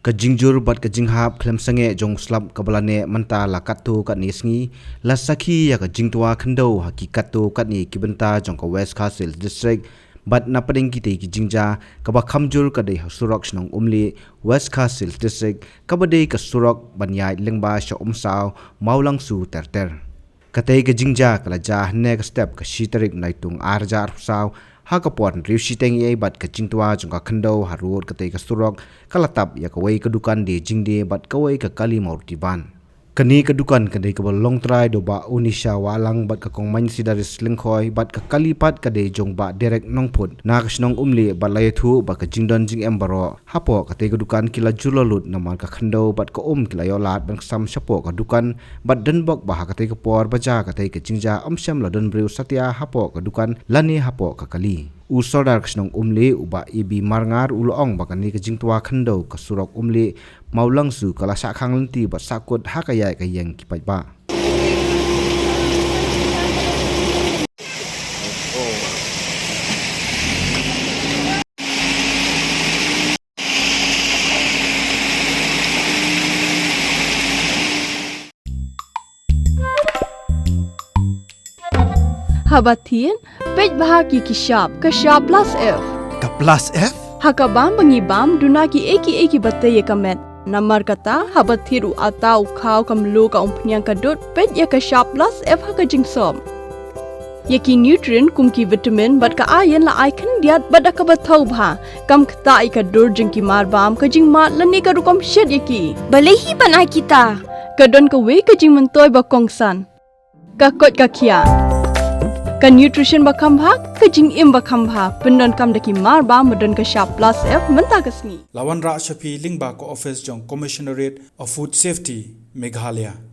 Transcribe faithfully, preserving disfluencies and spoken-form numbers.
Ka jingjur bad ka jinghap khlem sangeh jong u slap kaba la neh mynta la katto katne sngi, la sakhi ïa ka jingtwa khyndew ha ki katto katne ki bynta jong ka West Khasi Hills District, bad na pdeng kitei ki jingjia, kaba kham jur ka dei ha surok shnong Umlieh, West Khasi Hills District, kaba dei ka surok ban ïaid lyngba sha Umsaw, Mawlangsu ter ter. Katei ka jingjia ka la jia hynne ka step ka shi tarik Naitung ar hajar arphew saw, ha ka por hynriew shiteng eiei bad ka jingtwa jong ka khyndew harud katei ka surok, ka la tap ïa kawei ka dukan die jingdie bad kawei ka kali Maruti van. Kane ka dukan ka dei kaba long trai da u Bah Unisha Wahlang bad ka Kong Mainsida Ris Lyngkhoi bad ka kali pat ka dei jong u Bah Derek Nongphut na ka shnong Umlieh, bad la ïathuh ba ka jingdon jingem baroh hapoh katei ka dukan ki la jur la lut namar ka khyndew bad ka um ki la ïoh lad ban ksam shapoh ka dukan, bad donbok ba ha katei ka por ba jia katei ka jingjia ym shym la don briew satia hapoh ka dukan lane hapoh ka kali. U Sordar ka shnong Umlieh, u Bah A B Marngar, u la ong ba kane ka jingtwa khyndew ka surok Umlieh Mawlangsu ka la shah khang lynti bad sahkut ha ka ïaid ka ïeng ki paidbah. Haba thied, peit bha ki ki shap, ka shap plus F. Ka plus F? Ha ka bam ba ngi bam, duna kiei kiei kiba tei ïa ka met. Namar kata, haba thied u atta, u khaw, ka mluh, ka umphniang, ka dud, peit ïa ka shap plus F ha ka jingsop. Ïa ki nutrient kum ki vitamin bad ka iron la ai khyndiat bad da kaba thaw bha. Kam ktah ïa ka dur jong ki marbam, ka jingmad lane ka rukom shet ïa ki. Balei hi ban ai kita? Ka don kawei ka jingmyntoi ba kongsan. Ka koit ka khiah. Ka nutrition ba kham bha, ka jingim ba kham bha. Pyndonkam da ki marbam ba don ka shap plus F mynta ka sngi. La wanrah sha phi lyngba ka office jong Commissionerate of Food Safety, Meghalaya.